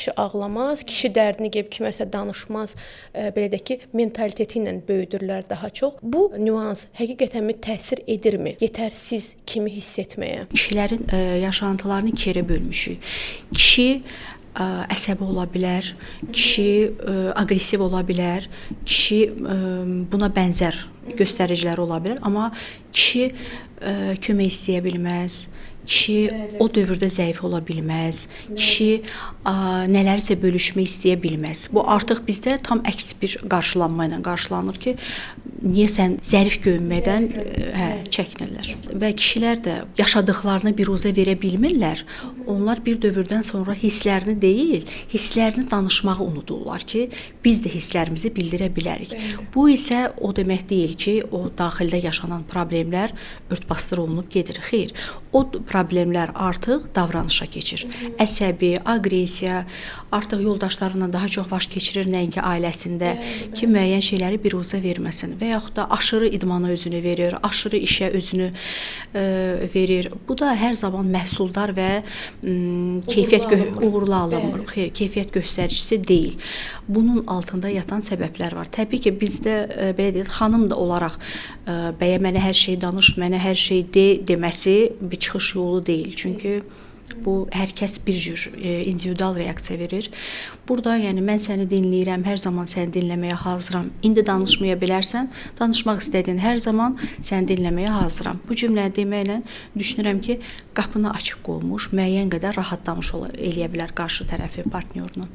Kişi ağlamaz, kişi dərdini gəlib kiməsə danışmaz. Belə deyək ki, mentaliteti ilə böyüdürlər daha çox. Bu nüans həqiqətənmi təsir edirmi yetərsiz kimi hiss etməyə? Kişilərin yaşantılarını iki yerə bölmüşük. Kişi əsəbi ola bilər, kişi aqressiv ola bilər, kişi buna bənzər göstəricilər ola bilər, amma kişi kömək istəyə bilməz. Kişi o dövrdə zəif ola bilməz. Kişi nələrisə bölüşmək istəyə bilməz. Bu artıq bizdə tam əks bir qarşılanma ilə qarşılanır ki, niyə sən zərif görünməkdən çəkinirlər. Və kişilər də yaşadıklarını biruzə verə bilmirlər. Onlar bir dövrdən sonra hisslərini deyil, hisslərini danışmağı unudurlar ki, biz də hisslərimizi bildirə bilərik. Bu isə o demək deyil ki, o daxildə yaşanan problemlər ört-basdır olunub gedir. Xeyr, o problemlər artıq davranışa keçir. Əsəbi, aqressiya, artıq yoldaşlarından daha çox vaxt keçirir nəinki ailəsində ki, müəyyən şeyləri biruzə verməsin və yaxud da aşırı idmana özünü verir, aşırı işə özünü verir. Bu da hər zaman məhsuldar və keyfiyyət Uğurlu alınmır. uğurlu alınmır. Xeyr, keyfiyyət göstəricisi deyil. Bunun altında yatan səbəblər var. Təbii ki, bizdə belə deyək, xanım da olaraq bəyə mənə hər şey danış, mənə hər şey de deməsi bir çıxış yolu deyil. Çünki bu hər kəs bir cür individual reaksiya verir. Burada yəni mən səni dinləyirəm, hər zaman səni dinləməyə hazıram. İndi danışmaya bilərsən, danışmaq istədiyin hər zaman səni dinləməyə hazıram. Bu cümləni deməklə düşünürəm ki, qapını açıq qoymuş, müəyyən qədər rahatlamış eləyə bilər qarşı tərəfi, partnyorunu.